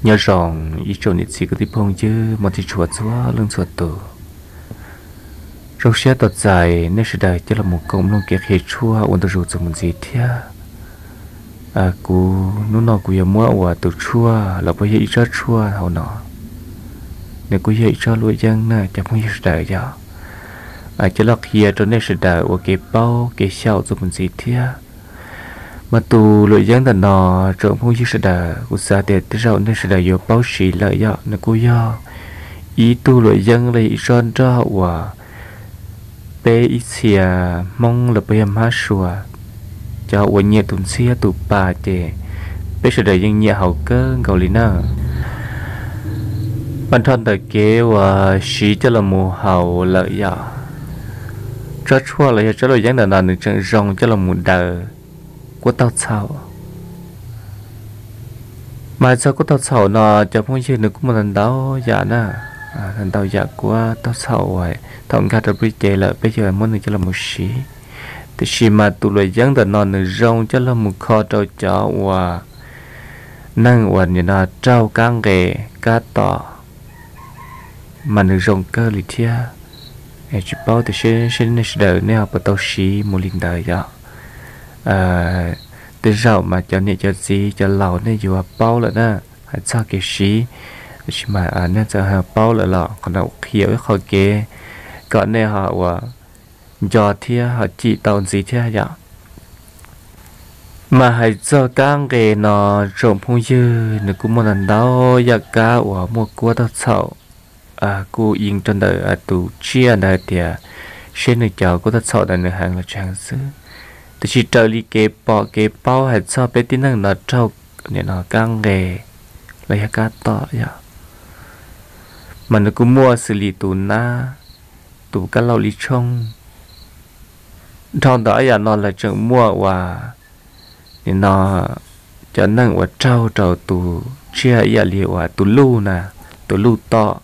Nyob zoo ib tsoom niam txiv kwv tij phooj ywg hmov thiab tshua txhua leej txhua tus. Zoo siab tos txais nej sawv daws coj los mus koom mloog kev qhia tshuaj ua ntu zus txuas mus ntxiv thiab. Kuv hnub no kuv yuav muab ua tus tshuaj los puas yog ib tsob tshuaj hauv no, nws kuj yog ib tsob luam yeeb na cov phooj ywg sawv daws yog coj los qhia rau nej sawv daws ua kev paub kev xyaum txuas mus ntxiv thiab. Mas tus luam yeeb ntawm no tsoom phooj ywg sawv daws, kuv xav tias tej zaum nej sawv daws yuav paub siv lawm yog nws kuj yog ib tug luam yeeb los yog ib tsob nroj uas peb ib txhia Hmoob los puas yog hmab sua, cov uas nyiam tus ntxhiab tus pa ces peb sawv daws yeej nyiam haus kawg nkaus li na. Mas nrho ntawm kev uas siv coj los mus haus lawm yog tsob tshuaj los yog tsob luam yeeb ntawm no nws tseem zoo coj los mus daws kuab taug txhaum. Mas hais txog kuab taug txhaum no cov phooj ywg nws kuj muaj ntau yam na, ntau yam kuab taug txhaum uas thaum nkag rau peb cev lawm peb yuav muab nws coj los mus siv. Tiam sis mas tus luam yeeb ntawm no nws zoo coj los mus kho rau cov uas neeg uas nim no raug kab nqe kab tom, mas nws zoo kawg li thiab. Tsis paub tias seb nej sawv daws nej ho puas tau siv mus li ntawd yog. Tej zaum mas cov niam cov txiv cov laus nej yuav paub lawm na, hais txog kev siv, tiam sis mas nej txawm ho paub lawm los qhov no qhia ib qho kev kom nej ho uas nco thiab ho cim tau ntxiv thiab yom. Mas hais txog kab nqe no tsoom phooj ywg nws kuj muaj ntau ntau yam kab uas muaj kuab taug txhaum, kuj yeej rau ntawm tus tsiaj ntawd hais tias seb nws cov kuab taug txhaum ntawd nws heev los tsis heev xwb. Tiam sis raws li kev pom kev paub hais txog peb tib neeg no raug nim no kab nqe los yog kab tom yom, mas nws kuj muaj xws li tus nab, tus kab laum li tshooj, dhau ntawm ob yam no lawv tseem muaj uas nim no cov neeg uas raug rau tus tsiaj ib yam li uas tus luj na, tus luj tom,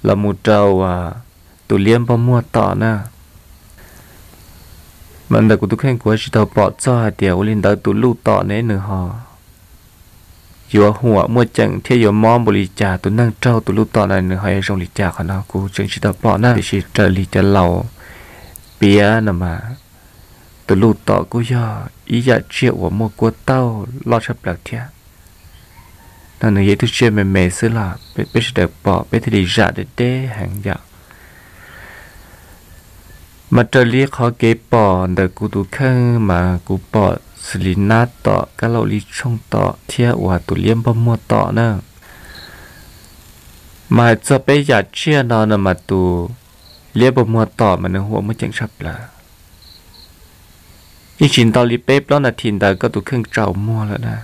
los mus rau uas tus liab npog muag tom na. Mas ntawm kuv tus kheej kuv tsis tau pom txog hais tias ua li ntawd tus luj tom ne nws ho yuav huam muaj ceem thiab yuav mob npaum li cas, tus neeg raug tus luj tom na nws ho yuav zoo li cas, qhov no kuv tseem tsis tau pom na. Tiam sis raws li cov laus piav no mas tus luj tom kuj yog ib yam tsiaj uas muaj kuab taug loj tshaj plaws thiab. No nws yog ib tug tsiaj me me xwb los peb sawv daws pom peb thiaj li zam deb deb heev yom. Mas raws li qhov kev pom ntawm kuv tus kheej mas kuv pom xws li nab tom, kab laum li tshooj tom thiab uas tus liab npog muag tom na. Mas hais txog peb yam tsiaj no no mas tus liab npog muag tom mas nws huam muaj ceem tshaj plaws. Yeej tsis ntau li peb plaub nas this ntawd koj tus kheej tsaus muag lawm na,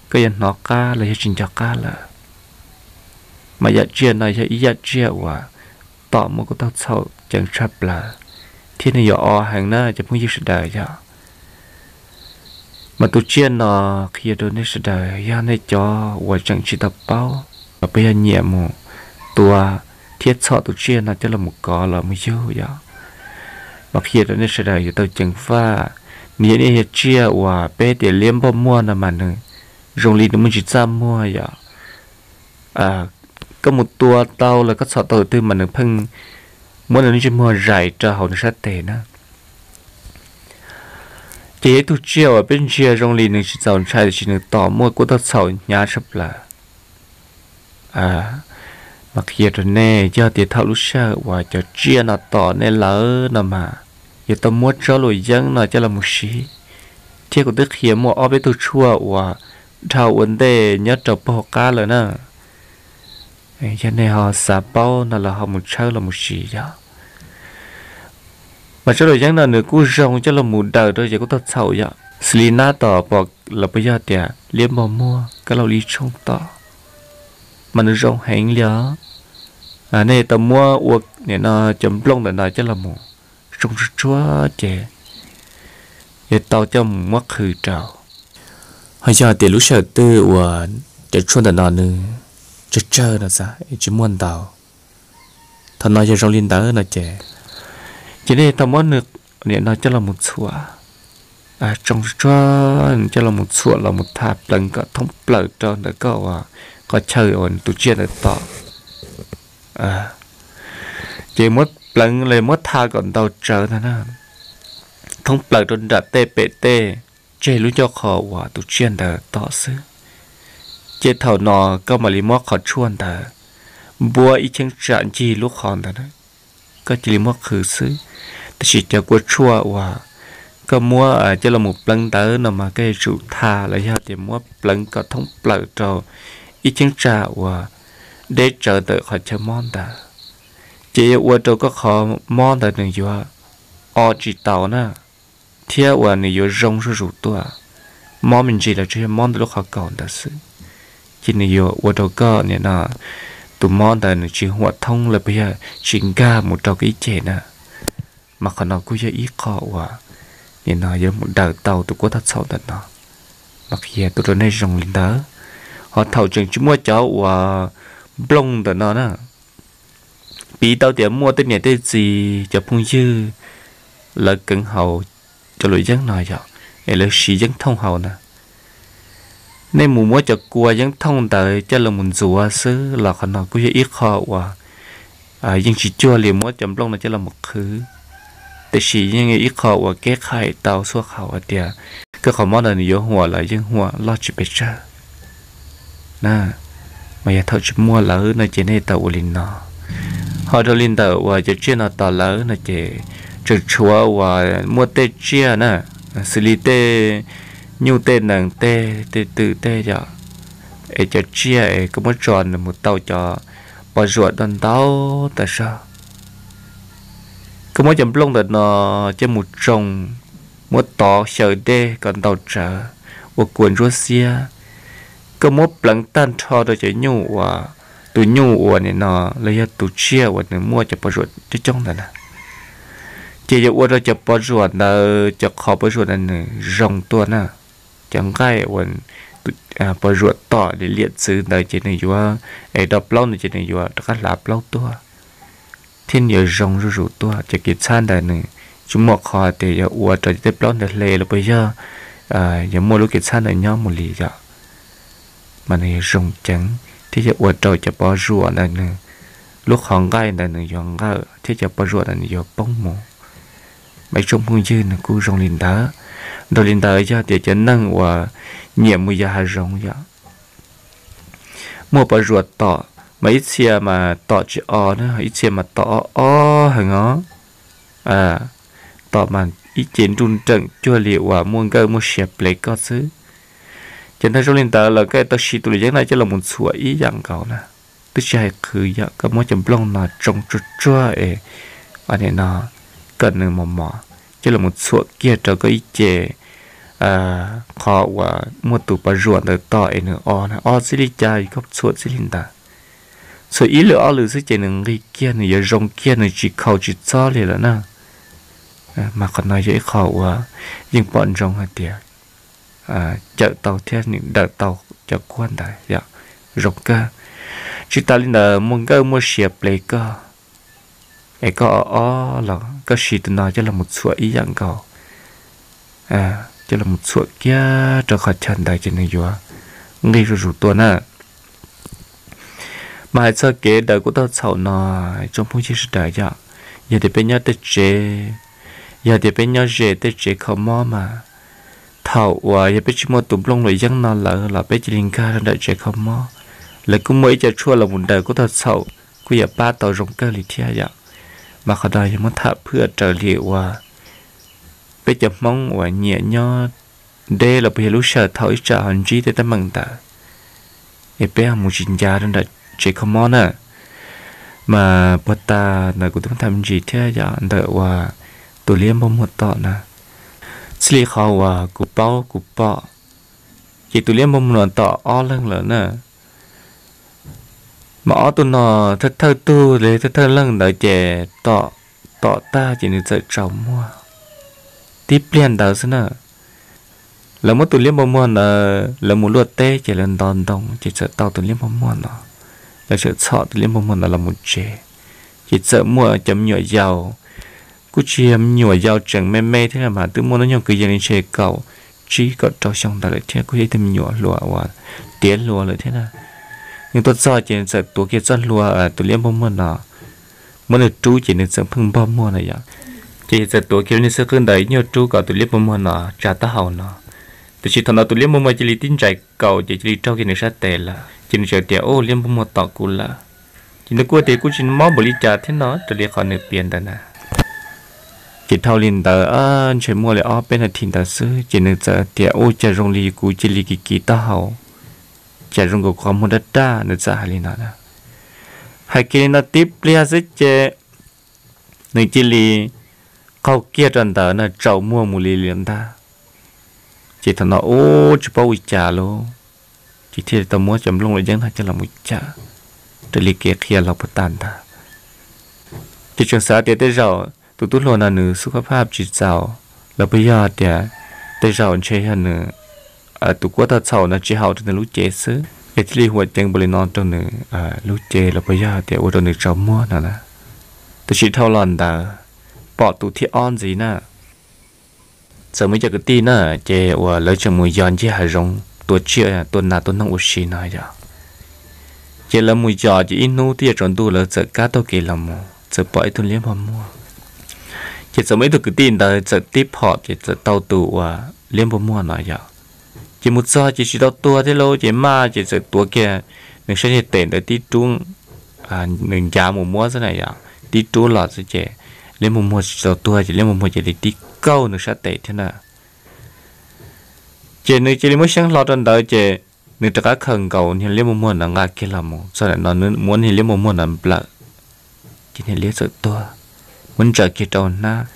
koj yuav hnov qab los yog tsis nco qab lawm. Mas yam tsiaj no yog ib yam tsiaj uas tom muaj kuab taug txhaum ceev tshaj plaws, thiab nws yuav o heev na cov phooj ywg sawv daws yog. Mas tus tsiaj no qhia rau nej sawv daws yog nej cov uas tseem tsis tau paub los puas yog nyiam mus tua thiab txhom tus tsiaj no coj los mus kov los mus yug yom. Mas qhia rau nej sawv daws yuav tau ceev faj. Nws yog ib yam tsiaj uas peb tias liab npog muag no mas nws zoo li nws muaj ntsis txaj muag yom. Koj mus tua tau los koj txhom tau tus twg mas nws pheej muab nws lub ntsej muag zais rau hauv nws sab tes na. Ces yog ib tug tsiaj uas peb ntsia zoo li nws tsis txaus ntshai tiam sis nws tom muaj kuab taug txhaum hnyav tshaj plaws. Mas qhia rau nej, yog tias thaum lub sij hawm uas cov tsiaj no tom nej lawm no mas yuav tau muab tsob luam yeeb no coj los mus siv, thiab kuv twb qhia muaj ob peb tug tshuaj uas dhau ua ntej nyob rau puag hauv qab lawm na. Yog nej ho xav paub no los ho mus tshawb los mus siv yom. Mas tsob luam yeeb no nws kuj zoo coj los mus daws rau cov kuab taug txhaum yom, xws li nab tom pom los puas yog tias liab npog muag, kab laum li tshooj tom, mas nws zoo heev li os. Nej tau muab ua nim no cov nplooj ntawm no coj los mus tsoo tsuag tsuag ces yuav tau coj mus muab qhwv rau. Ho yog tias lub sij hawm twg uas cov tshuaj ntawm no nws tsawg tsawg no xav tsis muaj ntau, thaum no yog zoo li ntawd no ces, ces nej tau muab nws nim no coj los mus txhuam, tsoo tsuag tsuag coj los mus txhuam los mus tha pleev kom thoob plaws rau ntawm koj uas qhov chaw uas tus tsiaj ntawd tom. Ces muab pleev los muab tha kom ntau tsawv ntag na, thoob plaws rau nram tej pem tej, tseg lub ncauj qhov uas tus tsiaj ntawd tom xwb. Ces thaum no koj mam li muab qhov tshuaj ntawd npuab ib cheeb tsam ncig lub qhov ntawd na, koj cia li muab qhwv xwb. Tiam sis cov kua tshuaj uas koj muab coj los mus pleev ntawd no mas koj yuav tsum tha los yog tias muab pleev kom thoob plaws rau ib cheeb tsam uas deb tsawv ntawm qhov chaw mob ntawd, ces yuav ua rau koj qhov mob ntawd nws yuav o tsis tau na, thiab uas nws yuav zoo zuj zus tuaj. Mob me ntsis los tsuas yog mob ntawm lub qhov kaus ntawd xwb, ces nws yuav ua rau koj nim no tus mob ntawd nws tsis huam thoob los puas yog tsis nkag mus rau koj ib ce na. Mas qhov no kuj yog ib qho uas nim no yuav mus daws tau tus kuab tag txhaum ntawm no, mas qhia tuaj rau nej zoo li ntawd. Ho thaum tseem tsis muaj cov uas nplooj ntawm no na, piv tau tias muaj tej niam tej txiv cov phooj ywg lawv keev haus cov luam yeeb no yog es lawv siv yeeb thooj haus na, nej mus muab cov kua yeeb thooj ntawd coj los mus ntxuav xwb los qhov no kuj yog ib qho uas yeej tsis cuag li muab cov nplooj no coj los mus qhwv. Tiam sis yeej yog ib qho uas keb qhais tau xuaj qhauv hais tias koj qhov mob ntawd nws yuav huam los yeej huam loj tsis pes tsawg na. Mas yog thaum tsis muaj lawm no ces nej tau ua li no. Ho dhau li ntawm uas cov tsiaj no tom lawm no ces tseem tshuav uas muaj tej tsiaj na, xws li tej nyuj tej nees tej tej twm tej yom, es cov tsiaj es koj muab tso nws mus tau cov pos zuam ntau ntau tas zog. Koj muab cov nplooj ntawm no coj mus tsoo, muab tov xyaw dej kom ntau tsawv, ua kua ntsuab xiab. Koj muab pleev tag nrho rau cov nyuj uas, tus nyuj uas nim no los yog tus tsiaj uas nws muaj cov pos zuam coob coob ntawd na, ces yuav ua rau cov pos zuam ntawd, cov qhov pos zuam ntawd nws zoo tuaj na. Cov nqaij uas pos zuam tom li liam txwv ntawd ces nws yuav, es do plaub ntawd ces nws yuav rov qab hlav plaub tuaj, thiab nws yuav zoo zuj zus tuaj. Cov kev txhab ntawd nws tsis muaj qhov tias yuav ua rau tej plaub ntawd hle los puas yog yuav muaj lub kev txhab ntawd nyob mus li yom. Mas nws yuav zoo ceev thiab yuav ua rau cov pos zuam ntawd nws, lub qhov nqaij ntawd nws yuav nqawm thiab cov pos zuam ntawd nws yuav poob mus. Mas ib tsoom phooj ywg, nws kuj zoo li ntawd. Dhau li ntawd yog tias cov neeg uas nyiam mus yos hav zoov yom, muaj pos zuam tom, mas ib txhia mas tom tsis o na, ib txhia mas tom o o heev os. Tom mas ib ce nruj nreem cuag li uas muaj nkawj muaj sia plev koj xwb. Ces ntag zoo li ntawd lawm koj tau siv tus luam yeeb no coj los mus txhuam ib yam nkaus na. Twb tsis hais qhwv yom, koj muab cov nplooj no tsoo tsuag tsuag es, nim no kom nws mos mos, coj los mus txhuam kiag rau koj ib ce qhov uas muaj tus pos zuam ntawd tom es nws o na, o txij li cas koj txhuam txij li ntawd. Txhuam ib lwm ob lwm xwb ces nws nqig kiag, nws yuav zoo kiag, nws tsis khaus tsis txob li lawm na. Mas qhov no yog ib qho uas yeej pom ntsoov hais tias cawm tau thiab nws daws tau cov kuab ntawd yom, zoo kawg. Tsis tas li ntawd muaj nkawj muaj sia plev koj, es koj o o los koj siv tus no coj los mus txhuam ib yam nkaus, coj los mus txhuam kiag rau qhov chaw ntawd ces nws yuav nqig zuj zus tuaj na. Mas hais txog kev daws kuab tag txhaum no, tsoom phooj ywg sawv daws yom, yog tias peb nyob tej tsev, yog tias peb nyob ze tej tsev kho mob mas, thaum uas yog peb tsis muaj tus nplooj luam yeeb no lawm los peb cia li nkag rau nram tsev kho mob, lawv kuj muaj ib co tshuaj los mus daws kuab tag txhaum kuj yuav pab tau zoo kawg li thiab yom. Mas qhov no yog muab tham phwj raws li uas peb cov Hmoob uas nyiam nyob deb los puas yog lub sij hawm thaum ib tsam ho ntsib tej teeb meem ntawd, es peb ho mus tsis ncav rau nram tsev kho mob na. Mas puag ta ntawd kuv twb tham me ntsis thiab yom, ntawm uas tus liab npog muag tom na, txij li qhov uas kuv paub kuv pom, ces tus liab npog muag no tom ob leeg lawm na. Mas ob tug no thawj thawj tug li thawj thawj leeg ntawd ces tom, tom tag ces nws txawm tsaus muag tib pliag ntawd xwb na. Lawv muab tus liab npog muag ntawd lawv mus luaj teb ces lawv ntov ntoo ces txawm tau tus liab npog muag no, lawv txawm txhom tus liab npog muag ntawd los mus tsev. Ces txawm muaj cov me nyuam yaus, kuj tsis yog me nyuam yaus tseem me me thiab mas twb muaj hnub nyoog kwv yees li ntshe kaum tsib kaum rau xyoo ntawd lawm thiab, kuj yog ib tug me nyuam hluas uas tiav hluas lawm thiab na. Nws tuaj txog ces nws txawm tuav kiag txoj hlua tus liab npog muag no, muab nws rub ces nws txawm pheej npog muag no yom. Ces yawg txawm tuav kiag lub niag xub qwb ntawd ib nyuag rub kom tus liab npog muag no tsa taub hau no. Tiam sis thaum no tus liab npog muag cia li tib ntsais kaus ces cia li raug kiag nws sab tes lawm, ces nws txawm tias, Ub, liab npog muag tom kuv lawm. Ces nws kuj tias kuj tsis mob npaum li cas thiab no raws li qhov nws piav ntawd na. Ces dhau li ntawd ntshe muaj li ob peb nas this ntawd xwb ces nws txawm tias, Ub, cas zoo li kuv cia li kiv kiv taub hau, cas zoo nkaus qhov muag daj daj, nws txawm hais li no na. Hais kiag li no tib pliag xwb ces nws cia li qaug kiag rau ntawd na, tsaus muag mus li li ntag. Ces thaum no ub tsis paub ua cas lauj, ces thiaj li tau muab cov nplooj luam yeeb no coj los mus cawm raws li kev qhia los puag ta ntag. Ces tseem xav tias tej zaum tus tub hluas no nws xub kab phaj tsis txaus, los puas yog tias tej zaum ntshe yog nws tus kuab tau txhaum no tsis haum rau nws lub cev xwb es thiaj li huam ceev npaum li no rau nws lub cev los puas yog tias ua rau nws tsaus muag no na. Tab sis dhau los ntawd pom tus thib ob ntxiv na, txawm muaj ib co kwv tij na, ces uas lawv tseem mus yos ncig hav zoov tua tsiaj tua nas tua noog ua si no yom. Ces lawv mus yos ces ib hnub twb yuav tsaus ntuj lawv txawm kab taug kev los mus txawm pom ib tug liab npog muag. Ces txawm muaj ib tug kwv tij ntawd txawm tib phom ces txawm tau tus uas liab npog muag no yom. Ces mus txog ces tsis tau tuag thiab lauj, ces maj ces txawm tuav kiag nws sab niag tes ntawd tib rub, nws ncav mus muab xwb na yom, tib rub los xwb ces liab npog muag tsis tau tuag ces liab npog muag cia li tib kaug nws sab tes thiab na. Ces nws cia li muab xyeeb hlo rau ntawd ces nws rov qab khaws nkaus niag liab npog muag ntawd nqa kiag los mus txog ntawm no, nws muab niag liab npog muag ntawd nplawm, ces niag liab txawm tuag, muab ntsaws kiag rau hnab.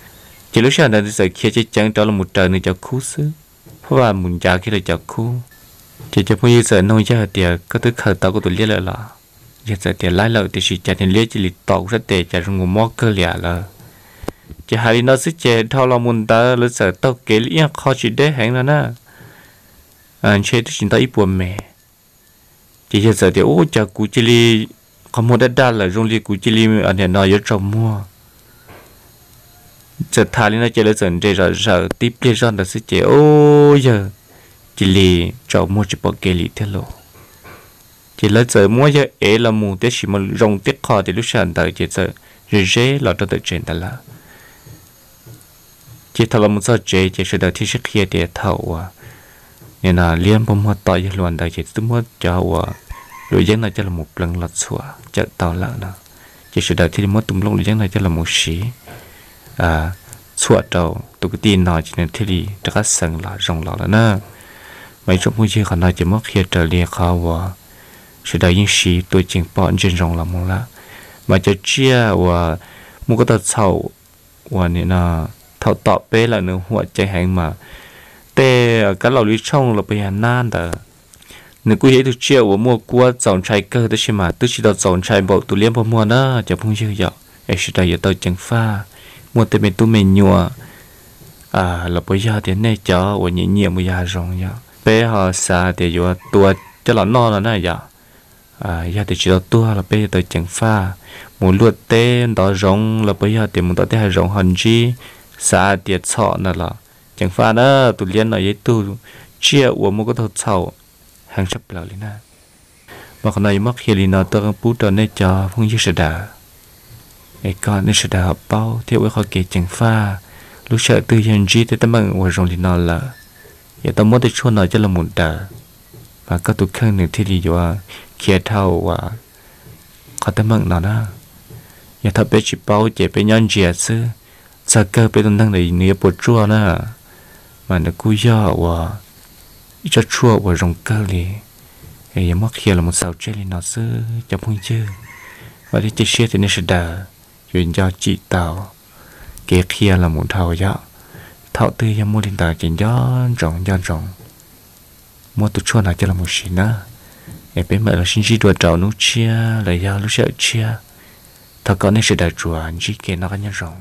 Ces lub sij hawm ntawd nws txawm khiav ceev ceev rov los mus raws nws cov khub xwb, phab vaj mus ncav kiag rau cov khub. Ces cov phooj ywg txawm nug yawg hais tias, Koj twb khaws tau koj tus liab lawm los? Yawg txawm tias, Laib lawm, tiam sis cas niag liab cia li tom kuv sab tes cas zoo nkaus mob kawg li lawm. Ces hais li no xwb ces dhau los mus ntawd lawv txawm taug kev li ib qho tsis deb heev no na, ntshe twb tsis ntau ib puas mev. Ces yawg txawm tias, Ub, cas kuv cia li qhov muag daj daj lawm, zoo li kuv cia li nim no yuav tsaus muag. Txawm tham li no ces lawv txawm nres zom zaws tib pliag zog ntawd xwb ces ub, yawg cia li tsaus muag tsis pom kev li thiab lauj. Ces lawv txawm muab yawg ev los mus tab sis mas zoo tib qho tias lub sij hawm ntawd ces txawm ze ze los rau ntawm tsev ntawd lawm. Ces thaum los mus txog tsev ces sawv daws thiaj sib qhia tias thaum uas nim no liab npog muag tom yawg hluas ntawd ces twb muab cov uas luam yeeb no coj los mus pleev los txhuam cawm tau lawm no. Ces sawv daws thiaj li muab tus nplooj luam yeeb no coj los mus siv txhuam rau tus kwv tij no ces nws thiaj li rov qab xeev los zoo los lawm na. Mas ib tsoom phooj ywg, qhov no ces muab qhia raws li qhov uas sawv daws yeej siv tua ceev pom ntsia ntsoov los mus lawm. Mas cov tsiaj uas muaj kob tau txhaum uas nim no thaum tom peb lawm nws huam ceev heev mas tej kab laus li tshooj los puas yog nab ntawd, nws kuj yog ib tug tsiaj uas muaj kuab txaus ntshai kawg tab sis mas twb tsis tau txaus ntshai npaum tus liab npog muag na cov phooj ywg yom. Es sawv daws yuav tau ceev faj, muaj tej me tub me nyuam los puas yog tias nej cov uas nyiam nyiam mus yos hav zoov yom, peb ho xav tias yuav tua coj los noj no na yom. Yog tias tsis tau tuag los peb yuav tau ceev faj, mus luaj teb ntov zoov los puas yog tias mus tom tej hav zoov ho ntsib, xav tias txhom ntawd los ceev faj na. Tus liab no yog ib tug tsiaj uas muaj kob tau txhaum heev tshaj plaws li na. Mas qhov no yuav muab qhia li no tuaj pub rau nej cov phooj ywg sawv daws, es kom nej sawv daws ho paub thiab ua ib qhov kev ceev faj. Lub sij hawm twg yog ntsib tej teeb meem uas zoo li no lawm, yuav tau muab tej tshuaj no coj los mus daws, mas koj tus kheej nws thiaj li yuav khiav dhau uas qhov teeb meem no na. Yog thaum peb tsis paub ces peb nyob ntsia xwb, txog kawg peb tus neeg ntawd nws yuav puas tsuaj na. Mas nws kuj yog uas ib tsob tshuaj uas zoo kawg li. Yuav muab qhia los mus xaus tseg li no xwb cov phooj ywg, vam thiab cia siab tias nej sawv daws yuav nco tsim tau kev qhia los mus dhau yom. Thaum twg yog muaj li ntawd ces nco ntsoov nco ntsoov muab tus tshuaj no coj los mus siv na. Es peb mam los sib ntsib dua rau hnub tshiab los yog lub sij hawm tshiab. Thov kom nej sawv daws tsuas ntsib kev noj qab nyob zoo.